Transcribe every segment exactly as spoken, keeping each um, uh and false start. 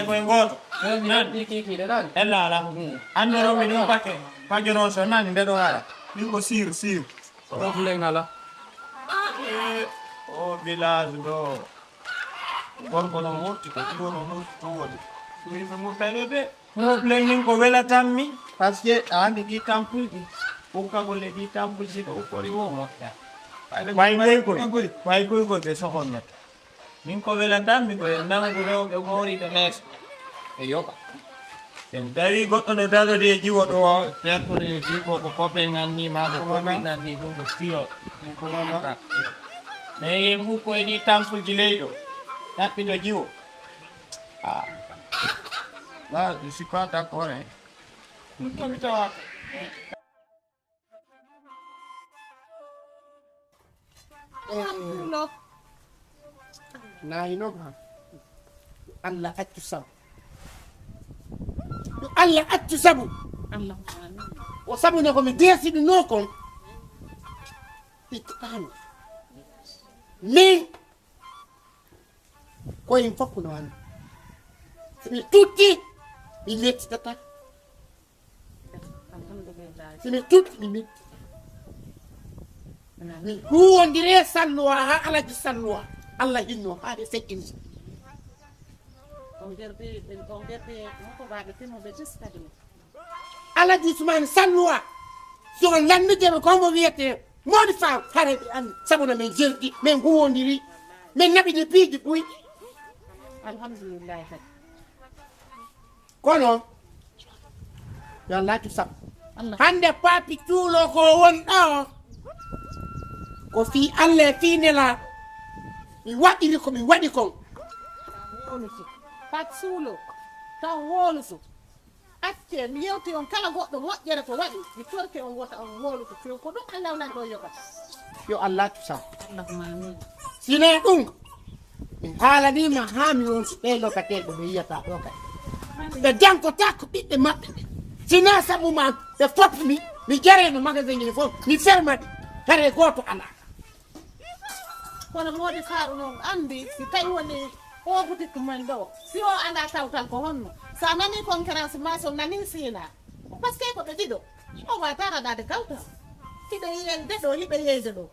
Koye gooto. Nan. Ella ala. Anndoro mi ɗum pakke. Pakke noon so nani nde ɗo ara. Min ko sir, sir. Problème ala. O village ɗo. Gorko no murti, ko ɗiɗo no murti, to woni. Yimɓe murtani ɓe. Problème min ko welatanmi. Parce que a anndi ɗi tampulɗi. Ukka golle ɗi tampulɗi ko ukkori wo moƴƴa. Way koy koy. Way koy koy ɓe sohonnata. Min ko welatanmi ko en nangu rewɓe mooriɓe leeso. E yoɓa. En tawi goɗɗo no darori e jiwo ɗo, pertude e jiwo ko copain nganni ma ko copain nganni ɗum ko fiyo. Mais en ukko e ɗi tampulji leyɗo. Ɗaɓɓito jiwo. Ah. Là, je suis pas d'accord, hein. Ɗum ko mi tawata. Ɗo. Na hino ka. Yo Allah accu sabu. Yo Allah accu sabu. Allah. O sabu ne ko mi desidunoo kon. Ittitaano. Min. Ko en fof no anndi. So mi tutti, mi mettitata. Alhamdulillah. Simi tut mi min. Mi huwondire salluwa ha alaji salluwa. Allah hinno ha de sekkini. On gardi, on gardi moko baɓe timo be tis kadi. Alaji Usman salluwa. So on lannude ɓe ko mo wiyete modi fa hare ɓe an sabu na men jerdi men huwondiri men naɓi de piiji buy. Alhamdulillah kadi. Kono yo Allah accu sabu. Allah. Hannde Papi Cuulo ko won ɗo ko fii Allah e fii Nelaaɗo. Mi waɗiri ko mi waɗi kon. Woluso. Papi Cuulo. Taw woluso. Acce mi yewti on kala goɗɗo moƴƴere ko waɗi. Mi torke on wota on woluso few ko ɗum Allah wonani ɗo yogata. Yo Allah accu sabu. Allahumma amin. Sine ɗum. Mi haalaniima haa mi wonti ɓee locataire ɓe mi yiyata ɗo kadi. Ɓe jankotaako ɓiɓɓe maɓɓe ɓe. Sinaa sabu ma ɓe fof mi, mi jareyno magasin ji fof, mi ferma ɗi. Kare gooto alaa. Kono moodi faaru noon anndi si tawi woni o boutique men ɗo, si o anndaa tawtal ko honno. So a nanii concurrence ma so nanii Sina. Parce que ko ɓe ɗiɗo. O waata raɗaade kawtal. Hiɓe yiyde ɗo, hiɓe yeyde ɗo.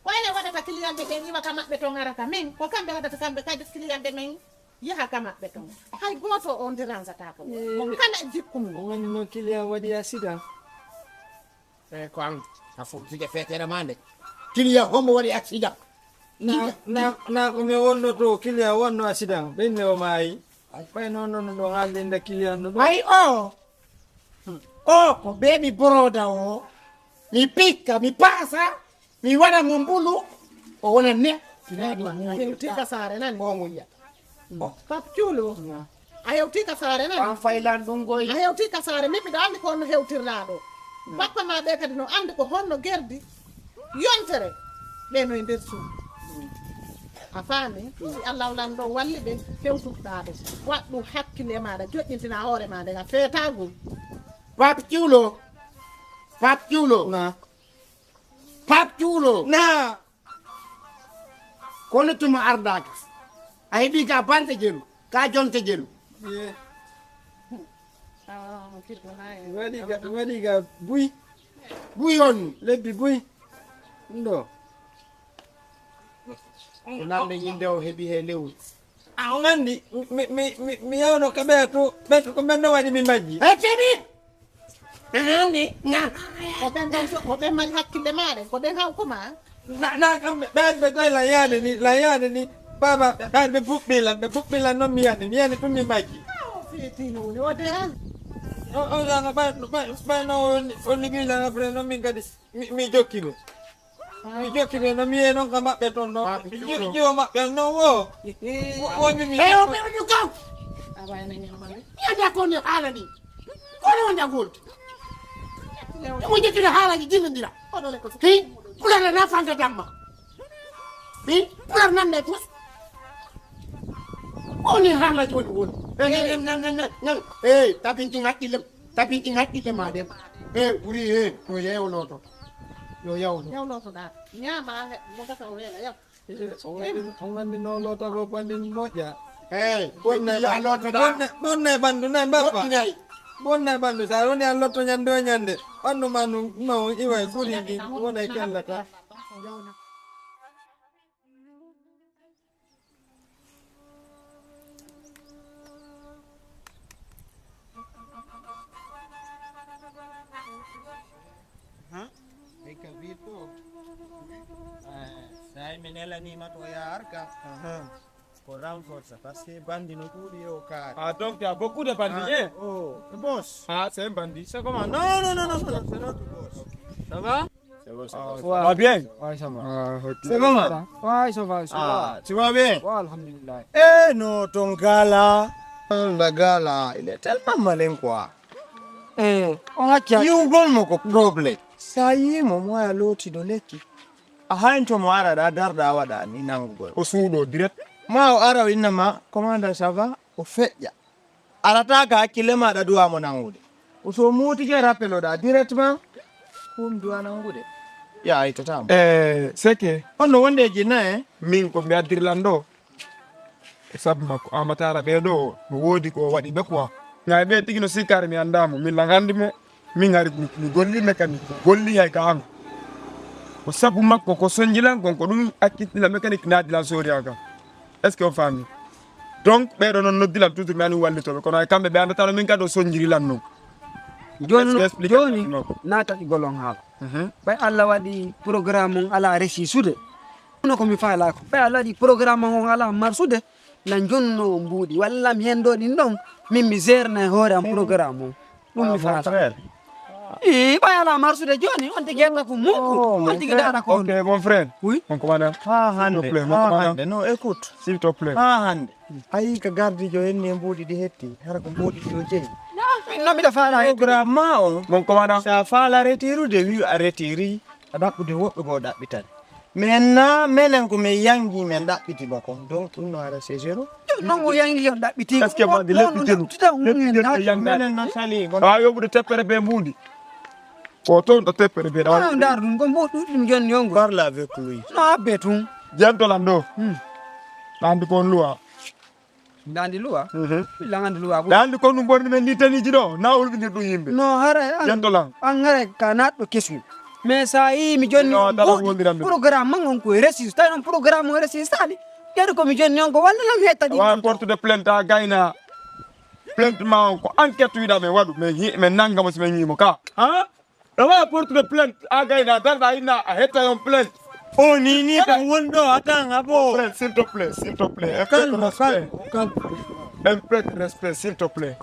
Ko enen waɗata client ɓe ɓen iwa ka maɓɓe ton ara ka men, ko kamɓe waɗata kamɓe kadi client ɓe men yaha ka maɓɓe ton. Hay gooto on dérange-ataako. Mo kala e jikku mum. O woni noon client waɗi accident. E ko an a fof tigi fetere ma nde. Client hombo waɗi accident? Na, na, na ko mi wonno to client wonno accident. Ɓenne o maayi. Ɓay noon noon no ɗo haalde nde client no ɗo. Ay o. O ko ɓe mi boroda o. Mi pikka, mi paasa. Mi waɗa mo mbulu, o wona ne. Hewti ka saare nani? Ko mo yiyata. Papi Cuulo. A hewti ka saare nani? An faylan ɗum goy. A hewti ka saare, min miɗo anndi ko honno hewtirɗaa ɗo. Bappa ma ɓe kadi no anndi ko honno gerdi yontere. Ɓe no e nder suudu. A faami? Si Allah lan ɗo walli ɓe, hewtuɗaa ɗo. Waɗ ɗum hakkille maaɗa, joƴƴintina hoore ma nde a feetagol. Papi Cuulo. Papi Cuulo. Na. Papi Cuulo. Na. Kono tuma ardaaka. A heɓi ka bante jelu, ka jonte jelu. Ye. Waɗi ga, waɗi ga buy. Buy on. Lebbi buy. Ɗo. Ko nande yinde o heɓi he lewru. A on anndi, mi, mi, mi, mi yawno ka ɓeya to, ɓe ko men no waɗi mi majji. E tini! Ɓe nandi, na. Ko ɓen ɗon so, ko ɓen mari hakkille maaɗa, ko ɓen hawko ma. Na, na kamɓe, ɓen ɓe koye lan yaade ni, lan yaade ni. Baba, ɓe, ɓen ɓe buɓɓi lan, ɓe buɓɓi lan noon mi yani, mi yani tun mi majji. Awo feetino woni o de han. O, o, o, ɓay, ɓay, ɓay no o, o ligii lan après noon min kadi, mi, mi jokki ɗum. Mi jokki ɓe no mi yee noon ka maɓɓe toon noon. Jiwo maɓɓe noon wo. Wo mi mi. Eyo ɓe oñu kaw. Yanda ko ne haala ni. Kono wonda golde. Mo jettino haalaji jillondira. Hi. Pulana na fanga damma. Hi. Pular nan ne fus. Woni haalaji woni woni. Nan nan nan nan. Hey, tapinti ngakkilem. Tapinti ngakkilem ma dem. Hey, ɓuri hey. Ko yewloto. Yo yawno. Yawloto da. Nyama he mo gasa o wela yaw. On anndi noon loota ko banndi moƴƴa. Hey, bonna, bonna, bonna e ɓanndu nan, bappa. Bonna e ɓanndu, sa woni a lotto ñande o ñande. Ɓanndu ma ndu maw iwa e guri ndi, wona e kellata. Hein? Ay ka wi to. Eh, sa mi nelanima to ya arka. Ko renforcer parce que bandi no ɗuuɗi o kaari. Ah, donc tu as beaucoup de bandits, hein? Oh, boss. Ah, c'est un bandit. C'est comment? Non, non, non, non, non, c'est notre boss. Ça va? C'est bon, c'est bon. Ça va bien? Ouais, ça va. Ah, ok. C'est comment? Ouais, ça va, ça va. Ah, tu vas bien? Ouais, alhamdulillah. Eh, non, ton gars là, ton gars là, il est tellement malin, quoi. Eh, on a qui a... Yumgol mo ko problème. Sa yi mo mo ya loti do lekki. A haynto mo ara da darda wada ni nangugol. O suuɗo direct. Ma o ara o inna ma, commandant, ça va? O feƴƴa. Arata ka hakkille maɗa duwa mo nangude. O so mutike rappel o da directement. Kum duwa nangude. Ya aytata mo. Eh, seke. On no wonde e jinna, eh? Min ko mi addirlan ɗo. E sabu makko, Amatara ɓee ɗo, no woodi ko o waɗi ɓe quoi. Ngaa ɓe tigi no sikkaare mi anndaa mo, min lan anndi mo, min ngari mi, mi golli mécanique, mi golli hay ka an. Ko sabu makko, ko sonjilan kon, ko ɗum accitila mécanique naadilan soriya kan. Est-ce que on faami? Donc, ɓee ɗo noon noddilan toujours mi ani wallitooɓe, kono ay kamɓe ɓe anndatano min kadi o sonjirilan noon. Jooni, jooni, naata e golon haala. Mhm. Ɓay Allah waɗi programme on ala resisude. Kono ko mi faalaako. Ɓay Allah waɗi programme on ala marsude, na jonno mbuuɗi. Walla mi hendo ɗin ɗon, min mi zerna e hoore am programme on. Ɗum mi faala. Ii, ɓay ala marsude jooni, on tigi yetta ko mugu, on tigi daara ko on. Ok, mon frère. Oui. Mon commandant. Ha hande, ha hande. Non, écoute. S'il te plaît. Ha hande. Ayi ka gardijo henni e mbuuɗi ɗi hetti, hara ko mbuuɗi ɗi o jeyi. No miɗo faala hetti. Programme ma on. Mon commandant. Sa faala retirude, wi a retiri. A ɗaɓɓude woɓɓe goo ɗaɓɓitan. Maintenant, menen ko min yangi men ɗaɓɓiti mo kon. Donc, ɗum no ara c'est zéro. Non, o yangi on ɗaɓɓiti. Est-ce que mandi leppi jenu? Leppi jenu e yangi. Menen no sali. Waaw, yoɓude teppere be mbuuɗi. Ko toon ɗo teppere be ɗawa. Ah, ndar ɗum, ko mbuuɗi ɗum jonni yongo. Parle avec lui. No abbe tun. Jentolan ɗo. Hmm. Nandi kon luwa. Ndaa ndi luwa? Mhm. Ɓilla ngaa ndi luwa. Ndaa ndi ko ɗum ɓorni men ni teniji ɗo, na ulɓinir ɗum yimɓe. No, haray an, Yentolan. An haray ka naatɗo kesu. Mais sa yi mi jonni on mbuuɗi, programme man on ko resist. Tawi noon programme o resistali. Kadi ko mi jonni on ko walla lam hettani. Wa portude plainte a gayna. Plainte ma on ko enquête wiɗa men waɗu. Men hi-, men nangamo si men yiimo ka. Ha? Ɗo waɗa portude plainte, a gayna, darɗa inna, a hetta yon plainte. O ni ni ka wonɗo, atan abo. Frère, s'il te plaît, s'il te plaît. Un peu de respect. Calme, calme, calme. Un peu de respect, s'il te plaît.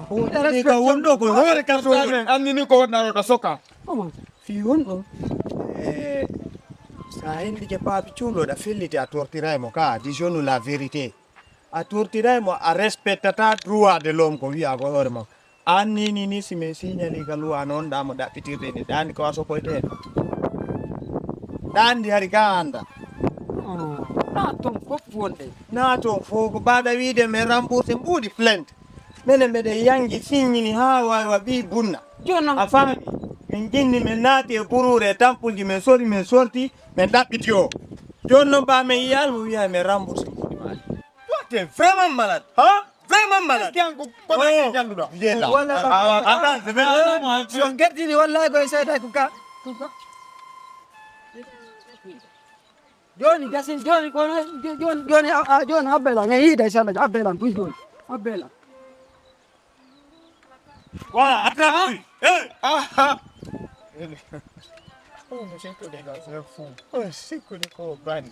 Ni ka wonɗo ko hoore ka so. Anni ni ko wonɗa ɗo ka soka. Comment? Fi wonɗo. Eh, sa hindi je papi cuulo da felliti a tortiray mo ka, disons-nous la vérité. A tortiray mo, a respectata droit de l'homme ko wiya ko hoore makko. An ni, ni, ni, si min signali ka luwa noon, ɗa mo ɗaɓɓitirde ni, ɗa ndi ko a sokoyte hen. Ɗa ndi hari ka anda. Oh, na toon fof wonde. Na toon fof ko baɗa wiide men rembourse mbuuɗi plainte. Menen mbeɗen yangi signini haa wawa ɓi bunna. Jooni noon. A faami? Min jinni men naati e buruure e tampulji men sori men sorti men ɗaɓɓiti o. Jooni noon ɓa men yiyal mo wiya men rembourse mbuuɗi maɗi. Toi, t'es vraiment malade. Hein? Vraiment malade. Est-ce que ko ko ñanduɗo? Wala. Ah, ah, attends, c'est vrai. Yo gardini wallahi ko e seeɗa ko ka. Jooni gasi jooni ko jooni jooni a jooni abbela ngi yiida inshallah abbela ɗum jooni abbela. Voilà, attends. Eh, ah, ah. Oh, mais c'est que des gars, c'est fou. Oh, c'est que des gars, ban.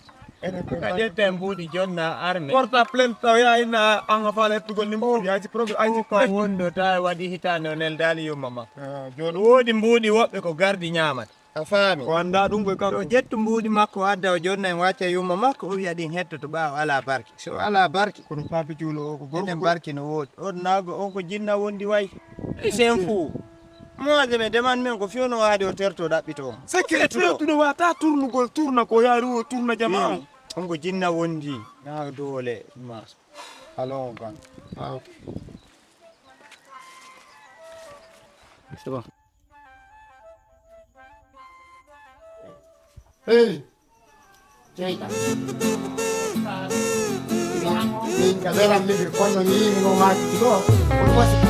Ka ƴetten mbuuɗi jonna arme. Porta plainte taw ya inna an a faala hettugol ni mbuuɗi aji problème aji ko wonɗo ta waɗi hitaande o neldaali yumma ma. Ah, jooni woodi mbuuɗi woɓɓe ko gardi ñaamata. A faami? O anndaa ɗum koy kanko. To ƴettu mbuuɗi makko o adda o jonna en wacca yumma makko o wiya ɗin hettoto ɓaawo alaa barki. So alaa barki. Kono Papi Cuulo o ko gorko. Enen barki no woodi. On naago on ko jinna wondi way. C'est un fou. Moi, je me demande même ko fewno waade o terto ɗaɓɓito on. C'est que tertuɗo wata turnugol turna ko yaari o turna jama on. On ko jinna wondi. Na doole ma. Alon kan. Ah. C'est bon. Hey. Jeyɗa. Kaberam libi kono ni mo ma ko. Ko mo si